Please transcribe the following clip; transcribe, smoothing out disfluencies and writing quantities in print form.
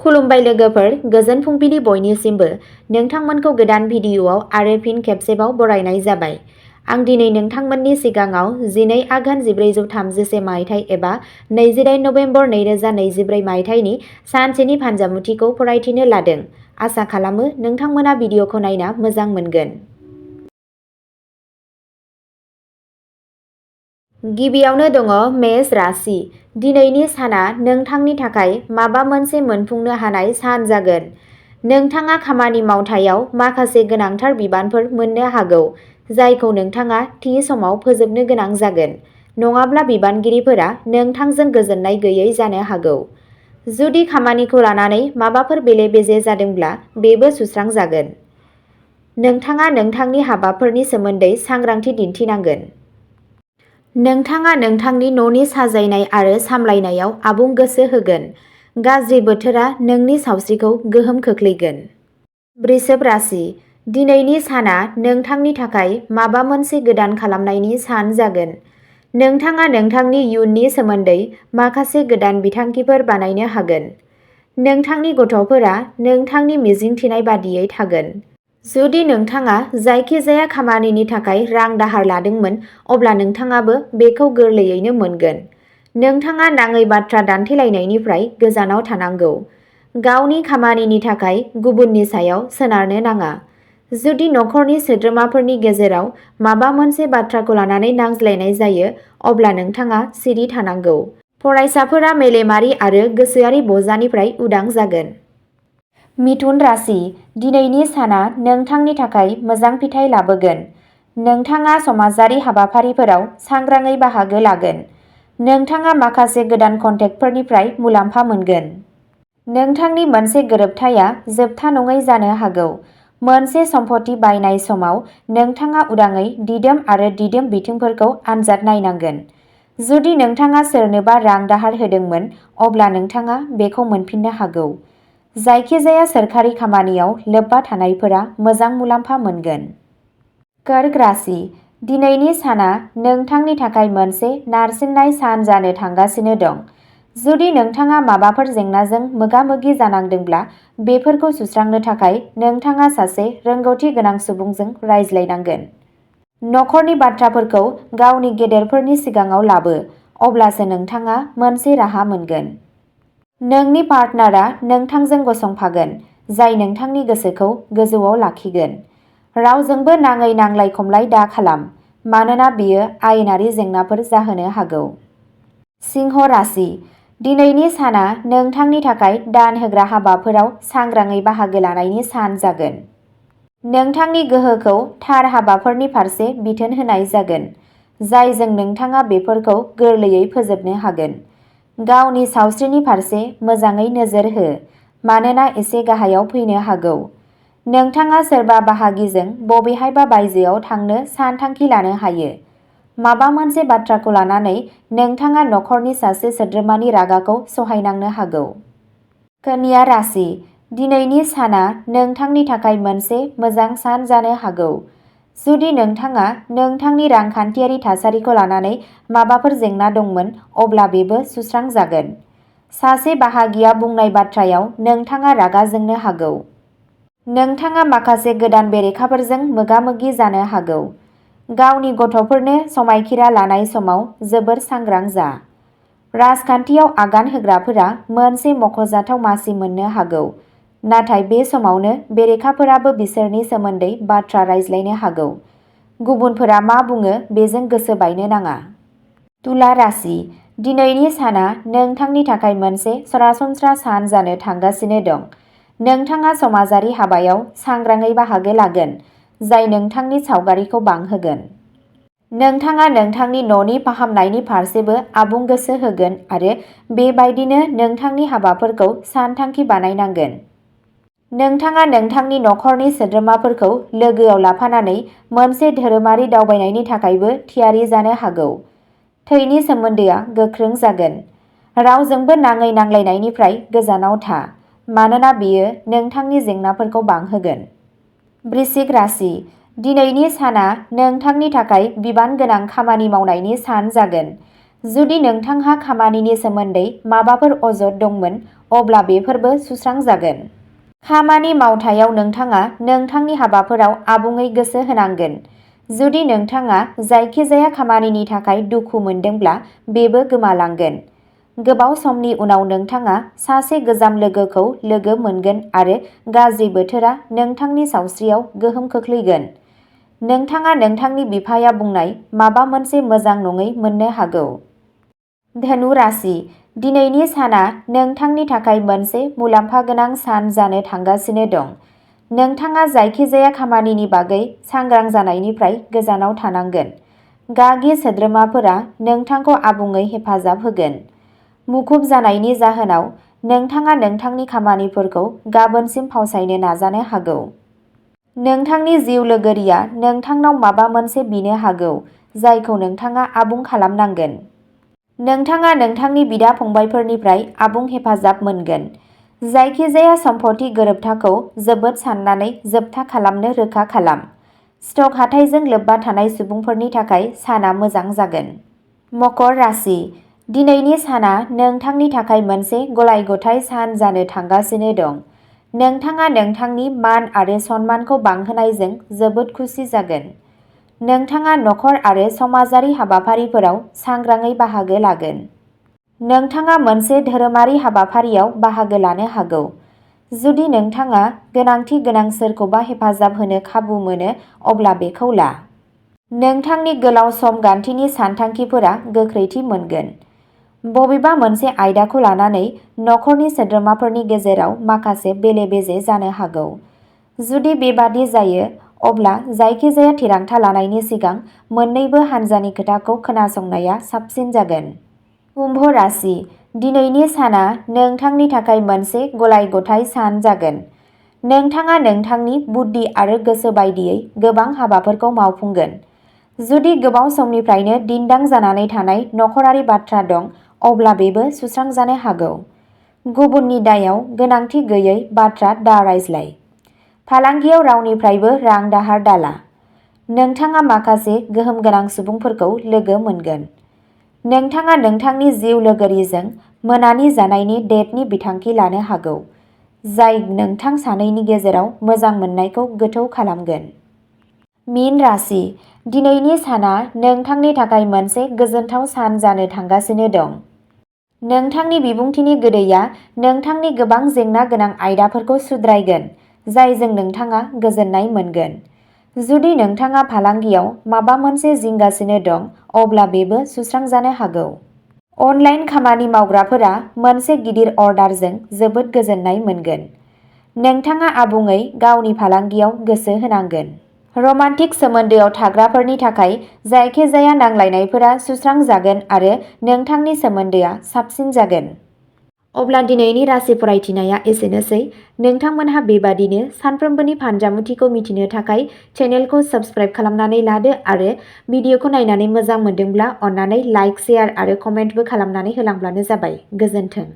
खुलुमबाय लोगोफोर, गोजोन फुंबिलि बयनिसिमबो। नोंथांमोनखौ गोदान भिडिअ'आव आरो फिन खेबसेबाव बरायनाय जाबाय। आं दिनै नोंथांमोननि सिगाङाव 12 आघोन 1433 मायथाइ एबा 28 नभेम्बर 2023 मायथाइनि सानसेनि फान्जामुथिखौ फरायथिनो लादों। आसा खालामो नोंथांमोना भिडिअ'खौ नायना मोजां मोनगोन। गिबियावनो दङ मेष राशि। दिनैनि साना नोंथांनि थाखाय माबा मोनसे मोनफुंनो हानाय सान जागोन। नोंथाङा खामानि मावथायाव माखासे गोनांथार बिबानफोर मोननो हागौ, जायखौ नोंथाङा थि समाव फोजोबनो गोनां जागोन। नङाब्ला बिबानगिरिफोरा नोंथांजों गोजोननाय गैयै जानो हागौ। जुदि खामानिखौ लानानै माबाफोर बेले-बेजे जादोंब्ला बेबो सुस्रांजागोन। नोंथाङा नोंथांनि हाबाफोरनि सोमोन्दै सांग्रांथि दिन्थिनांगोन। नोंथाङा नोंथांनि न'नि साजायनाय आरो सामलायनायाव आबुं गोसो होगोन। गाज्रि बोथोरा नोंनि सावस्रिखौ गोहोम खोख्लैगोन। वृषभ राशि। दिनैनि साना नोंथांनि थाखाय माबा मोनसे गोदान खालामनायनि सान जागोन। नोंथाङा नोंथांनि इयुननि सोमोन्दै माखासे गोदान बिथांखिफोर बानायनो हागोन। नोंथांनि गथ'फोरा नोंथांनि मिजिंथिनाय बादियै थागोन। जुदि नोंथाङा जायखिजाया खामानिनि थाखाय रां दाहार लादोंमोन, अब्ला नोंथाङाबो बेखौ गोरलैयैनो मोनगोन। नोंथाङा नाङै बाथ्रा दान्थेलायनायनिफ्राय गोजानाव थानांगौ। गावनि खामानिनि थाखाय गुबुननि सायाव सोनारनो नाङा। जुदि नखरनि सोद्रोमाफोरनि गेजेराव माबा मोनसे बाथ्राखौ लानानै नांज्लायनाय जायो, अब्ला नोंथाङा सिरि थानांगौ। फरायसाफोरा मेलेमारि आरो गोसोआरि बजानिफ्राय उदां जागोन। मिथुन राशि। दिनैनि साना नोंथांनि थाखाय मोजां फिथाय लाबोगोन। नोंथाङा समाजारि हाबाफारिफोराव सांग्राङै बाहागो लागोन। नोंथाङा माखासे गोदान कन्टेक्टफोरनिफ्राय मुलाम्फा मोनगोन। नोंथांनि मोनसे गोरोबथाया जोबथा नङै जानो हागौ। मोनसे सम्पथि बायनाय समाव नोंथाङा उदाङै दिदोम आरो दिदोम बिथिंफोरखौ आनजाद नायनांगोन। जुदि नोंथाङा सोरनोबा रां दाहार होदोंमोन, अब्ला नोंथाङा बेखौ मोनफिननो हागौ। जायखिजाया सोरखारि खामानियाव लोब्बा थानायफोरा मोजां मुलाम्फा मोनगोन। कर्क राशि। दिनैनि साना नोंथांनि थाखाय मोनसे नारसिननाय सान जानो थांगासिनो दं। जुदि नोंथाङा माबाफोर जेंनाजों मोगा-मोगि जानांदोंब्ला, बेफोरखौ सुस्रांनो थाखाय नोंथाङा सासे रोंगौथि गोनां सुबुंजों रायज्लायनांगोन। नखरनि बाथ्राफोरखौ गावनि गेदेरफोरनि सिगाङाव लाबो, अब्लासो नोंथाङा मोनसे राहा मोनगोन। नोंनि पार्टनारआ नोंथांजों गसंफागोन, जाय नोंथांनि गोसोखौ गोजौआव लाखिगोन। रावजोंबो नाङै नांलाय-खमलाय दा खालाम, मानोना बेयो आयेनारि जेंनाफोर जाहोनो हागौ। सिंह राशि। दिनैनि साना नोंथांनि थाखाय दान होग्रा हाबाफोराव सांग्राङै बाहागो लानायनि सान जागोन। नोंथांनि गोहोखौ थार हाबाफोरनि फारसे बिथोन होनाय जागोन, जायजों नोंथाङा बेफोरखौ गोरलैयै फोजोबनो हागोन। गावनि सावस्रिनि फारसे मोजाङै नोजोर हो, मानोना एसे गाहायाव फैनो हागौ। नोंथाङा सोरबा बाहागिजों बबेहायबा बायजोआव थांनो सानथांखि लानो हायो। माबा मोनसे बाथ्राखौ लानानै नोंथाङा नखरनि सासे सोद्रोमानि रागाखौ सहायनांनो हागौ। कन्या राशि। दिनैनि साना नोंथांनि थाखाय मोनसे मोजां सान जानो हागौ। जुदि नोंथाङा नोंथांनि रांखान्थियारि थासारिखौ लानानै माबाफोर जेंना दंमोन, अब्ला बेबो सुस्रांजागोन। सासे बाहागिया बुंनाय बाथ्रायाव नोंथाङा रागा जोंनो हागौ। नोंथाङा माखासे गोदान बेरेखाफोरजों मोगा-मोगि जानो हागौ। गावनि गथ'फोरनो समायखिरा लानाय समाव जोबोर सांग्रां जा। राजखान्थियाव आगान होग्राफोरा मोनसे मख'जाथाव मासि मोननो हागौ, नाथाय बे समावनो बेरेखाफोराबो बिसोरनि सोमोन्दै बाथ्रा रायज्लायनो हागौ। गुबुनफोरा मा बुङो बेजों गोसो बायनो नाङा। तुला राशि। दिनैनि साना नोंथांनि थाखाय मोनसे सरासनस्रा सान जानो थांगासिनो दं। नोंथाङा समाजारि हाबायाव सांग्राङै बाहागो लागोन, जाय नोंथांनि सावगारिखौ बांहोगोन। नोंथाङा नोंथांनि न'नि फाहामनायनि फारसेबो आबुं गोसो होगोन आरो बेबायदिनो नोंथांनि हाबाफोरखौ सानथांखि बानायनांगोन। नोंथाङा नोंथांनि नखरनि सोद्रोमाफोरखौ लोगोआव लाफानानै मोनसे धोरोमारि दावबायनायनि थाखायबो थियारि जानो हागौ। थैनि सोमोन्दोआ गोख्रों जागोन। रावजोंबो नाङै नांलायनायनिफ्राय गोजानाव था, मानोना बेयो नोंथांनि जेंनाफोरखौ बांहोगोन। वृश्चिक राशि। दिनैनि साना नोंथांनि थाखाय बिबान गोनां खामानि मावनायनि सान जागोन। जुदि नोंथांहा खामानिनि सोमोन्दै माबाफोर अजद दंमोन, अब्ला बेफोरबो सुस्रांजागोन। खामानि मावथायाव नोंथाङा नोंथांनि हाबाफोराव आबुङै गोसो होनांगोन। जुदि नोंथाङा जायखिजाया खामानिनि थाखाय दुखु मोनदोंब्ला बेबो गोमालांगोन। गोबाव समनि उनाव नोंथाङा सासे गोजाम लोगोखौ लोगो मोनगोन आरो गाज्रि बोथोरा नोंथांनि सावस्रियाव गोहोम खोख्लैगोन। नोंथाङा नोंथांनि बिफाया बुंनाय माबा मोनसे मोजां नङै मोननो हागौ। धनु राशि, दिनैनि साना नोंथांनि थाखाय मोनसे मुलाम्फा गोनां सान जानो थांगासिनो दं। नोंथाङा जायखिजाया खामानिनि बागै सांग्रां जानायनिफ्राय गोजानाव थानांगोन। गागि सोद्रोमाफोरा नोंथांखौ आबुङै हेफाजाब होगोन। मुखुब जानायनि जाहोनाव नोंथाङा नोंथांनि खामानिफोरखौ गाबोनसिम फावसायनो नाजानो हागौ। नोंथांनि जिउ लोगोरिया नोंथांनाव माबा मोनसे बिनो हागौ जायखौ नोंथाङा आबुं खालामनांगोन। नोंथाङा नोंथांनि बिदा-फंबायफोरनिफ्राय आबुं हेफाजाब मोनगोन। जायखिजाया सम्पथि गोरोबथाखौ जोबोद साननानै जोबथा खालामनो रोखा खालाम। स्टक हाथाइजों लोब्बा थानाय सुबुंफोरनि थाखाय साना मोजां जागोन। मकर राशि, दिनैनि साना नोंथांनि थाखाय मोनसे गलाय-गथाय सान जानो थांगासिनो दं। नोंथाङा नोंथांनि मान आरो सन्मानखौ बांहोनायजों जोबोद खुसि जागोन। नोंथाङा नखर आरो समाजारि हाबाफारिफोराव सांग्राङै बाहागो लागोन। नोंथाङा मोनसे धोरोमारि हाबाफारियाव बाहागो लानो हागौ। जुदि नोंथाङा गोनांथि गोनां सोरखौबा हेफाजाब होनो खाबु मोनो अब्ला बेखौ ला। नोंथांनि गोलाव सम गान्थिनि सानथांखिफोरा गोख्रैथि मोनगोन। बबेबा मोनसे आयदाखौ लानानै नखरनि सोद्रोमाफोरनि गेजेराव माखासे बेले-बेजे जानो हागौ। जुदि बेबादि जायो अब्ला जायखिजाया थिरांथा लानायनि सिगां मोन्नैबो हान्जानि खोथाखौ खोनासंनाया साबसिन जागोन। कुम्भ राशि, दिनैनि साना नोंथांनि थाखाय मोनसे गलाय-गथाय सान जागोन। नोंथाङा नोंथांनि बुद्धि आरो गोसो बायदियै गोबां हाबाफोरखौ मावफुंगोन। जुदि गोबाव समनिफ्रायनो दिन्दां जानानै थानाय नखरारि बाथ्रा दं अब्ला बेबो सुस्रांजानो हागौ। गुबुननि दायाव गोनांथि गैयै बाथ्रा दा रायज्लाय। फालांगियाव रावनिफ्रायबो रां दाहार दाला। नोंथाङा माखासे गोहोम गोनां सुबुंफोरखौ लोगो मोनगोन। नोंथाङा नोंथांनि जिउ लोगोरिजों मोनानि जानायनि डेटनि बिथांखि लानो हागौ, जाय नोंथां सानैनि गेजेराव मोजां मोननायखौ गोथौ खालामगोन। मीन राशि, दिनैनि साना नोंथांनि थाखाय मोनसे गोजोनथाव सान जानो थांगासिनो दं। नोंथांनि बिबुंथिनि गोदैया नोंथांनि गोबां जेंना गोनां आयदाफोरखौ सुद्रायगोन, जायजों नोंथाङा गोजोननाय मोनगोन। जुदि नोंथाङा फालांगियाव माबा मोनसे जिंगासिनो दं अब्ला बेबो सुस्रांजानो हागौ। अनलाइन खामानि मावग्राफोरा मोनसे गिदिर अर्डारजों जोबोद गोजोननाय मोनगोन। नोंथाङा आबुङै गावनि फालांगियाव गोसो होनांगोन। रमान्टिक सोमोन्दोआव थाग्राफोरनि थाखाय जायखिजाया नांलायनायफोरा सुस्रांजागोन आरो नोंथांनि सोमोन्दोआ साबसिन जागोन। अब्ला दिनैनि राशि फरायथिनाया एसेनोसै। नोंथांमोनहा बेबादिनो सानफ्रोमबोनि फानजामुथिखौ मिथिनो थाखाय चेनेलखौ साबस्क्राइब खालामनानै लादो आरो भिडिअखौ नायनानै मोजां मोनदोंब्ला अन्नानै लाइक, शेयार आरो कमेन्टबो खालामनानै होलांब्लानो जाबाय। गोजोन्थों।